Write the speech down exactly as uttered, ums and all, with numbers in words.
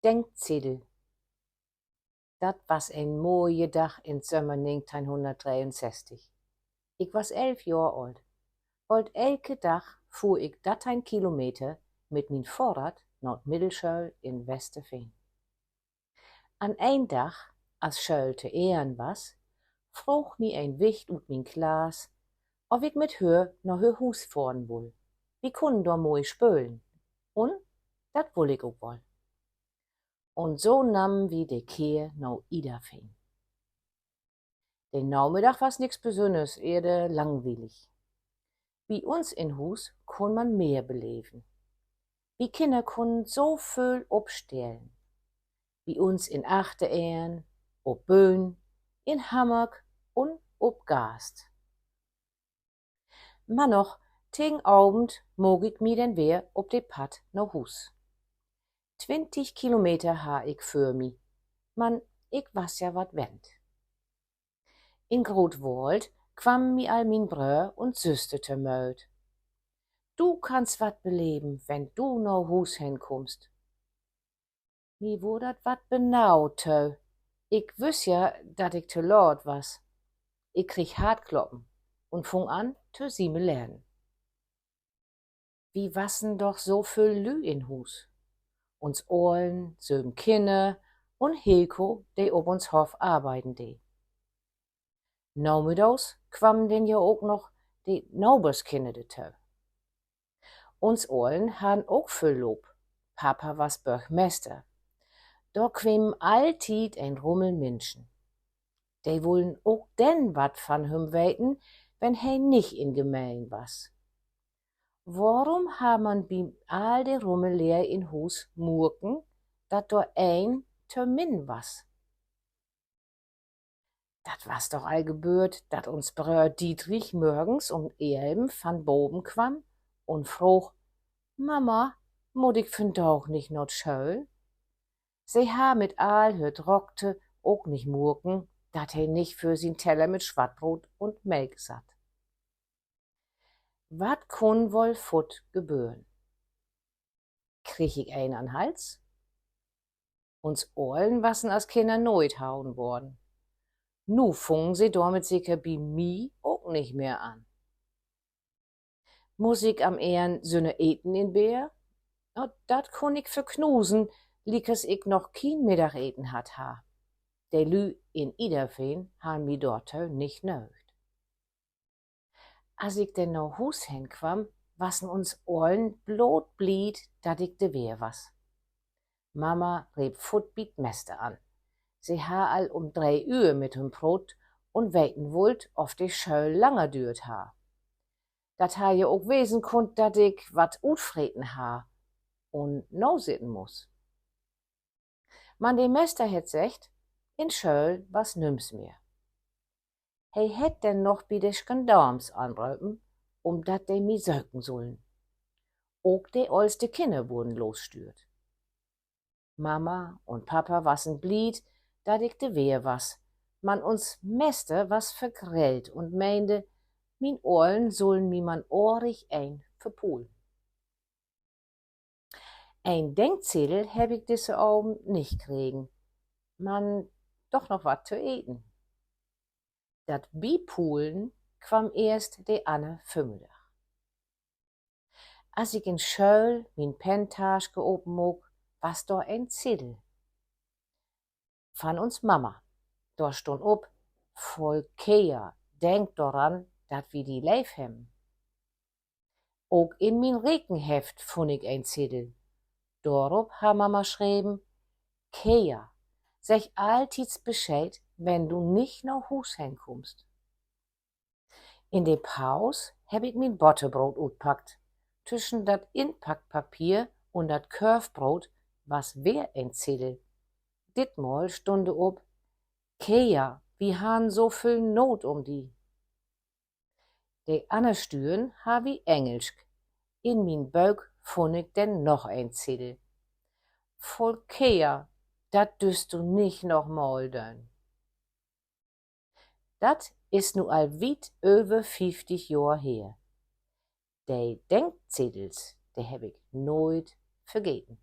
Denkzeddel. Dat was en moje Dag in Sömmer negenteihnhunnertdreeunsösstig. Ik was elf Johr oolt. Bald elke Dag fuhr ik dörteihn Kilometer mit mien Fohrrad na de Middelschool in Westerfehn. An een Dag, as School to Enn was, froog mi en Wicht ut mien Klass, of ik mit hör na hör Huus fohren wull. Wi kunnen dor moi spölen. Un dat wull ik ok woll. Un so nahmen wi de Kehr na Idafehn. De Namiddag was nix Besünners, eerder langwielig. Bi uns in Huus kunn man mehr beleven. Wi Kinner kunnen so vööl opstellen. Bi uns in Achtereern, op Böön, in Hammack un op Gast. Man noch, tegen Avend maak ik mi denn weer op de Padd na Huus. Twintig Kilometer harr ik vör mi, man ik was ja wat wennt. In Grootwoold kwammen mi al mien Bröör un Süster to Mööt. Du kannst wat beleven, wenn du na Huus hen kummst. Mi wurr dat wat benaut to. Ik wüss ja, dat ik to laat was. Ik kreeg Hartkloppen un fung an to simeleren. Wi wassen doch so vööl Lü in Huus. Uns Ollen, söven Kinner un Hilko, de op uns Hoff arbeiden dee. Namiddags kwammen denn ja ok noch de Naberskinner dorto. Uns Ollen harrn ok vööl Loop. Papa was Börgmester. Dor kwemen alltied en Rummel Minschen. De wullen ok denn wat van hüm weten, wenn he nich in Gemeen was. Worum harr man bi all de Rummeleer in Huus murken, dat dor een to minn was? Dat was doch al geböört, dat uns Bröör Dietrich mörgens um elven van baven kwam un froog: Mama, mutt ik vandaag nich na School? Se harr mit all hör Drockte ok nich murken, dat he nich vör sien Teller mit Swattbroot un Melk satt. Wat kunn woll futt geböhren? Kreeg ik een an Hals? Uns Ollen wassen as Kinner nooit hauen worrn. Nu fungen se dormit seker bi mi ok nich mehr an. Muss ik am Enn sünner Eten in Beer? Na, dat kunn ik verknusen, liekers ik noch kien Middageten hatt harr. De Lü in Idafehn harrn mi dorto nich nöögt. As ik denn na Huus hen kwam, wassen uns Ollen bloot blied, dat ik dor weer was. Mama reep futt bi 't Mester an. Se harr al um dree Ühr mit hüm proot un weten wullt, of de School langer düert harr. Dat harr ja ok wesen kunnt, dat ik wat utfreten harr un nasitten muss. Man de Mester hett seggt, in School was nüms mehr. He hett denn noch bi de Schandarms anropen, um dat de mi söken sullen. Ok de ollste Kinner wurden losstüürt. Mama un Papa wassen blied, dat ik dor weer was, man uns Mester was vergrellt un meende, mien Ollen sullen mi man orig een verpulen. Een Denkzeddel hebb ik disse Avend nich kregen, man doch noch wat to eten. Dat Bipulen kwamm eerst de anner Vörmiddag. As ik in School mien Penntaske open maak, was dor een Zeddel van uns Mama. Dor stunn op: Volkea, denk doran, dat wi di leev hebben. Ok in mien Rekenheft funn ik een Zeddel. Dorop harr Mama schreven: Kea, segg alltieds Bescheed, wenn du nich na Huus hen kummst. In de Paus hebb ik mien Botterbroot utpackt. Tüschen dat Inpackpapier un dat Körfbroot was weer een Zeddel. Ditmal stunn dor op: Kea, wi harrn so vööl Noot um di. De anner Stünn harr wi Engelsk. In mien Book funn ik denn noch een Zeddel: Volkea, dat düst du nich noch mal doon. Dat is nu al wiet över fieftig Johr her. De Denkzeddels, de hebb ik nooit vergeten.